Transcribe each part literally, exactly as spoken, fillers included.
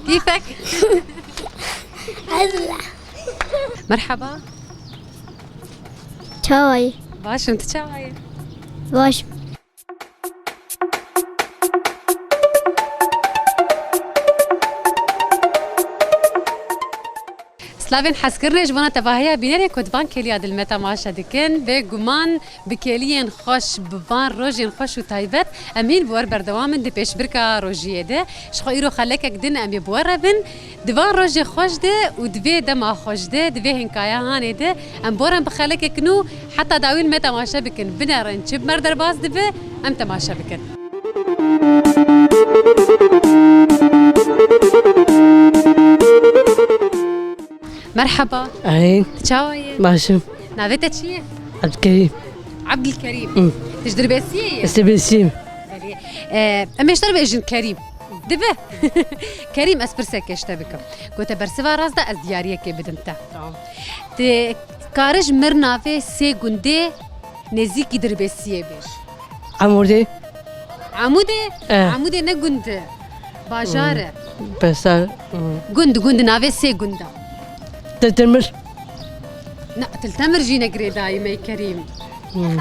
Keyfek? Merhaba. Çawayê? Baş im, tu çawa yî? Baş im. Slavên hezkirinê ji vana tevahiya bînerê ku di van kêliya de li me temaşe dikin, bê guman bi kêliyên xweş, bi van rojên xweş û taybet, em hîn bi we re berdewam in di pêşbirka rojiyê de. Ji xwe îro xelekek din em ê bi we re bin. Di van rojê xweş de û di vê dema xweş de, di vê hênkaya hanê de, em bi we re bi xelekek nû heta dawî li me temaşe bikin. Binerin çi bi me re derbas dibe, em temaşe bikin. Merhaba. Eyn. Çawa yî? Baş im. Navê te çi ye? Abdülkerim. Abdülkerim. Hı. Tu ji Dirbêsiyê yî? Ez Dirbêsiyê yim. Belê. Ee, em ê ji te re bêjin Kerîm. Dibe. Kerîm, ez pirseke ji te bikim. Ku te bersiva rast da, ez diyariyekê bidim te. Tamam. Tu kare ji mir navê sê gundê nêzîkî Dirbêsiyê bêj. Amûdê. Amûdê? Eh. Amûdê ne gund e. Bajar e. Hmm. Besar. Hmm. Gund, gund, navê sê gund e. Tiltemir. Na, Tiltemir jî ne girêdayî me Kerîm. Hmm.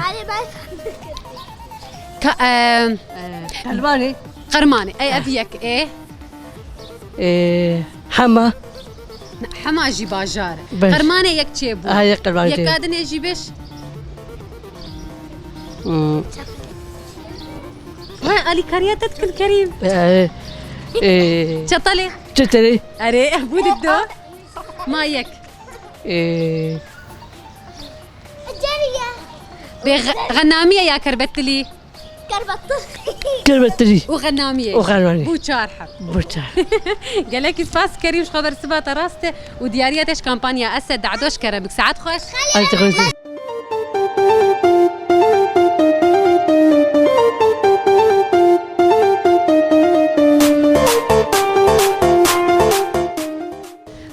Ka, e, Qermanê. Qermanê. Ey, ev yek ê. Ê, Hema. Na, Hema jî bajar e. Baş. Qermanê yek çêbû. Ha, yek Qermanê çêbû. Yeka dinê jî bêj. Hmm. Vay, alîkariya te dikin Kerîm. Ê, ê. Çetelê. Çetelê. Erê, bû di do. Ma yek. Ê. Bê xe-, xenamî ye ya kerbetilî? Kerbetilî. Kerbetilî. Û xenamî ye. Û xenamî. Bû çar heb. Bû çar. Gelekî spas Kerîm, ji xwe bersiva te rast e û diyariya te ji kampanya Esed Da'do ji kerem bik. Saet xweş. Ay, te xweş.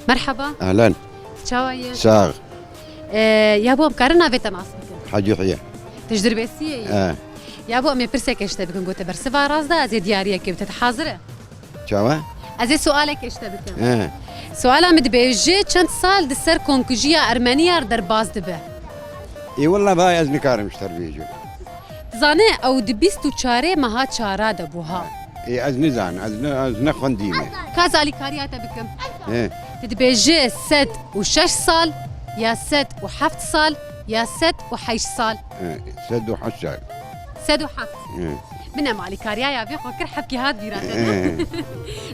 Merhaba. Ehlen. Çawa ye? Sax. Ee, ya bo em karin navê te nas bikin? Hacî Hiye. Tu ji Dirbêsiyê yî? E. Ya bo em ê pirseke ji te bikin, got te bersiva rast da, ez ê diyariyekê bi te, te hazir e? Çawa? Ez ê sualekê ji te bikim. He. Suala min dibêje, çend sal di ser komkujiya Ermeniya re derbas dibe? Ê wela vay ez nikarim ji te re bêjim. Dizane ew di bîst û çarê meha çara de bû ha. Ê, ez nizanim, ez ne, ez nexwendîme. Ka ez alîkariya te bikim. He. Tu dibêje sed û şeş sal, ya sed û heft sal, ya sed û heşt sal. He, sed û heft sal. Sed û heft. He. Bine me alîkariya ya vê xwe kir, hevkî hat bîra te, ne? He.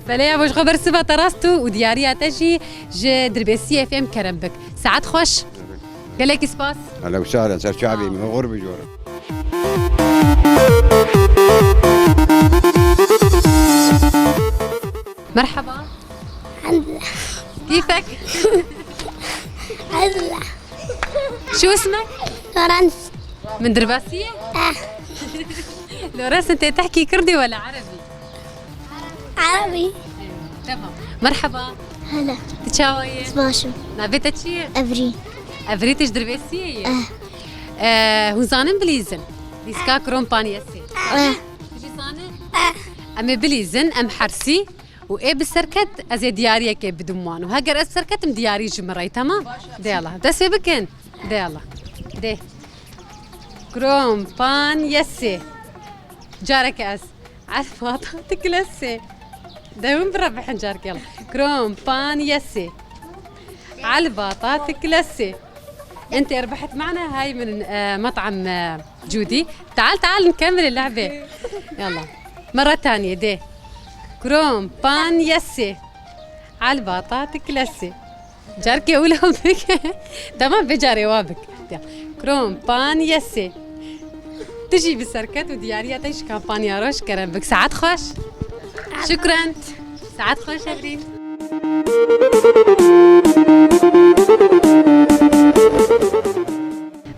Belê ya bo ji xwe bersiva te rast û diyariya te jî ji Dirbêsiyê fêm kerem bik. Saet xweş. Gelekî spas. Ehlen û sehlen, ser çavê min, oxir bijore. Merhaba. Keyfek? Şu ismek? Lorenz. Min Dirbasî ye? Eh. Lorenz, tê tehkî kirdî wela erebî? Erebî. Tamam. Merhaba. Hele. Tu çawa yî? Baş im. Navê te çi ye? Evrî. Evrî, tu ji Dirbêsiyê yî? Eh. Eh, hûn zanin bilîzin? Lîska Krom Paniyesê. Eh. Tu jî zanin? Eh. Em ê bilîzin, em hersî û ê bi serket ez ê diyariyekê bidim wan. Û heger ez serketim diyarî ji min re, temam? De Allah. Dest pê bikin. De Allah. De. Krom Paniyesê. Careke ez. Elbata tikilesê. Dewim bira bihin carkê. Krom Paniyesê. Elbata tikilesê. انت ربحت معنا هاي من، آه، مطعم، آه، جودي. تعال، تعال نكمل اللعبة. يلا. مرة تانية، دي. Krom Paniyesê. Elbata tikilesê. Carkê wilo bike. Tamam, vê carê wa bik. Ya. Krom Paniyesê. Tu jî bi serket û diyariya te ji kampanya Roj kerem bik. Saet xweş. Şukran. Saet xweş Evrîn.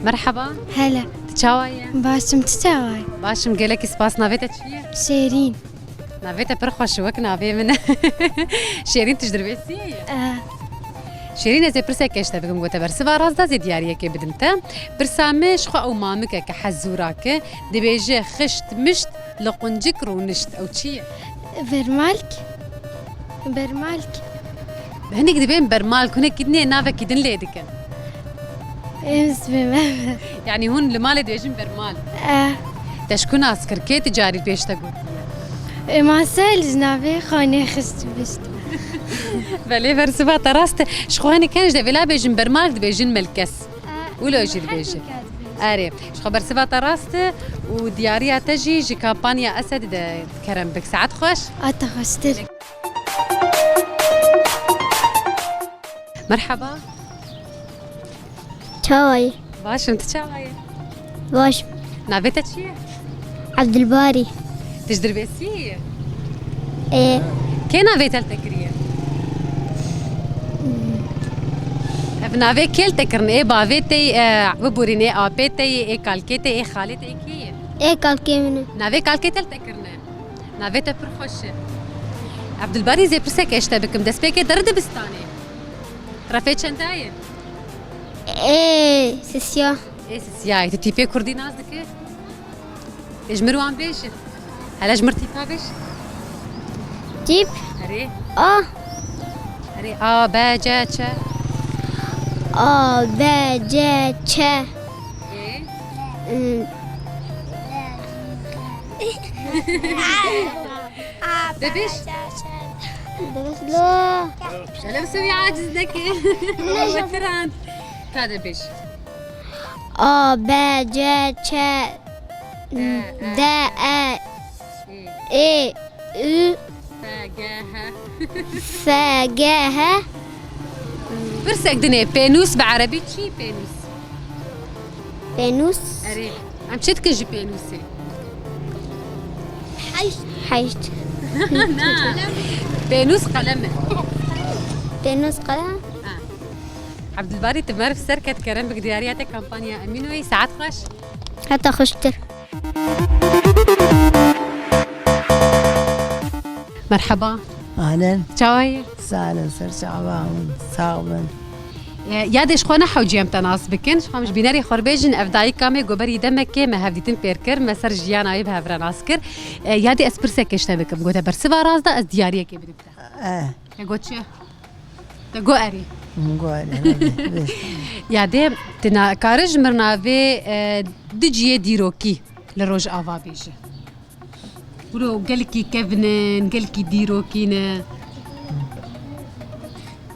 Merhaba. Hele. Tu çawa ye? Baş im, tu çawa yî? Baş im, gelekî spas. Navê te çi ye? Şêrîn. Navê te pir xweş e, wek navê min. Şêrîn, tu ji Dirbêsiyê yî? Eh. Şêrîn, ez ê pirseke ji te bikim, got te bersiva rast da, ez ê diyariyekê bidim te. Pirsa min ji xwe ew mamikeke hezûrak e, dibêje xişt mişt li quncik rûnişt. Ew çi ye? Vermalk. Bermalk. Hinek dibên bermalk, hinek dinê navekî din lê dikin. Em zibê me. Yanî hûn li malê dibêjin bermal. Eh. Te ji ku nas kir, kê ti carî pêş te gotiye? Ê, ma sel ji navê xanê xist bişt. Belê, bersiva te rast e. Ji xwe hinek ken ji de vêla bêjin bermalk dibêjin melkes. Wilo jî dibêje. Erê, ji xwe bersiva te rast e û diyariya te jî ji kampanya Esed de kerem bik. Saet xweş. A te xweştir. Merhaba. Çawa yî? Baş im, tu çawa yî? Baş. Navê te çi ye? Ebdulbarî. Tu ji Dirbêsiyê yî? Ê. Kê navê te li te kiriye? Ev navê kê li te kirine? Ê bavê te yî, e, biborîne, ê apê te yî, ê kalkê te yî, ê xalê te yî, kê ye? Ê kalkê min e. Navê kalkê te li te kirine? Navê te pir xweş e. Ebdulbarî, zê pirseke ji te bikim. Destpêkê deri dibistanê. Refê çenda ye? Ê sisiya. Ê sisiya ye. Tu tîpê kurdî nas dikî? Ê ji mir wan bêje. Hele ji mir tîpa bêje. Tîp? Erê. A. Erê, A, B, C, Ç. A, B, C, Ç. Ê? Hmm. De bêj. Lo. Hele bi sevî aciz neke. Veteran. Ka de bêj. A, B, C, Ç, D, E, Ê, Ü, F, G, H. F, G, H. Pirsek dinê, pênûs bi erebî çi pênûs? Pênûs. Erê. Em çi dikin ji pênûsê? Heşt. Heşt. Na. Pênûs qelem e. Pênûs qelem. Ha. Ebdulbarî, tu meriv ser ket, kerem bik diyariya te kampanya Emînoyê. Saet xweş. Heta xweştir. Merhaba. Ahlen. Çawa yî? Sağ olun, ser çava hûn. Sağ olun. E, yadê ji xwe ne hewcî em te nas bikin. Ji xwe em ji bînerê xwe re bêjin, ev dayika me goberî demekê me hevdîtin pêr kir, me ser jiyana wê bi hev re nas kir. E, yadê ez pirseke ji te bikim. Gote bersiva rast da, ez diyariyekê bidim te. E. Te got çi? Te got erê. Min got erê, ne, ne, ne. Yadê, tu na-, kare ji mir navê, e, du cihê dîrokî li Rojava bêje. Wilo gelekî kevin in, gelekî dîrokî ne.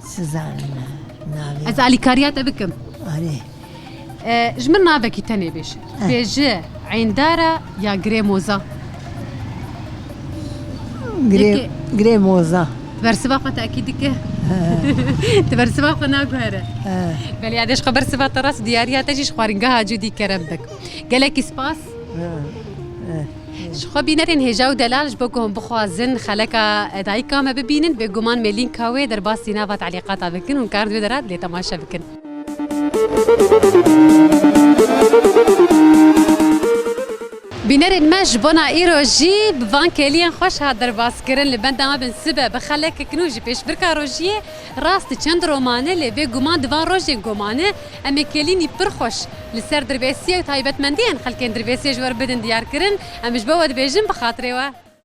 Sizanim navê. Ez alîkariya te bikim. Erê. E, ji mir navekî tenê bêje. Eh. Bêje Eyndara ya Girê Moza. Girê, Yekê. Girê Moza. Bersiva xwe tekîd dike. He. Tu bersiva xwe naguhere. He. Belê, yadê ji xwe bersiva te rast, diyariya te jî ji xwaringeha Cûdî kerem bik. Gelekî spas. He. He. Ji xwe bînerên hêja û delal, ji bo ku hûn bixwazin xeleka dayika me bibînin, bêguman me lînka wê derbasî nava telîqata bikin, hûn karin di wê de re lê temaşe bikin. Bînerên me, ji bona îro jî bi van kêliyên xweş hat derbaskirin. Li benda me bin sibe bi xelekek nû ji pêşbirka rojiyê rast çend romane, lê bêguman di van rojên ku mane em ê kêlînî pir xweş li ser Dirbêsiyê û taybetmendiyên xelkên Dirbêsiyê ji we re bidin diyarkirin. Em ji bo we dibêjin bi xatirê we.